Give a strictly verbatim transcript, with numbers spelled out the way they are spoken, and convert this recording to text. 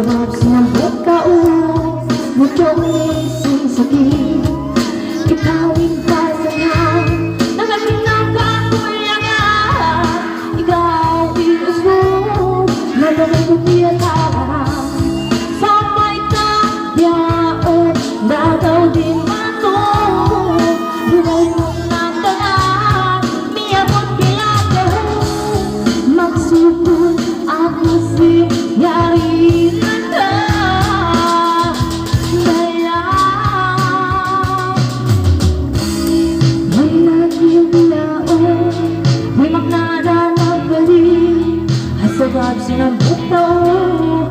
Sabab sin hambuuk kaw, mudjung isin sakit. Ikaw in pasangan, nakakinang kakuya nga. Ikaw in usbun, nadungug ku piyatara. Sampay ka biyaun, dagaw di' matu. Dugaing mu nandana, miyabut kila kaw. Magsukul aku sin yari nanda. Daya. Way na kiyubiyaun, way makna da nagbalik. Ha sabab sin hambuuk tau,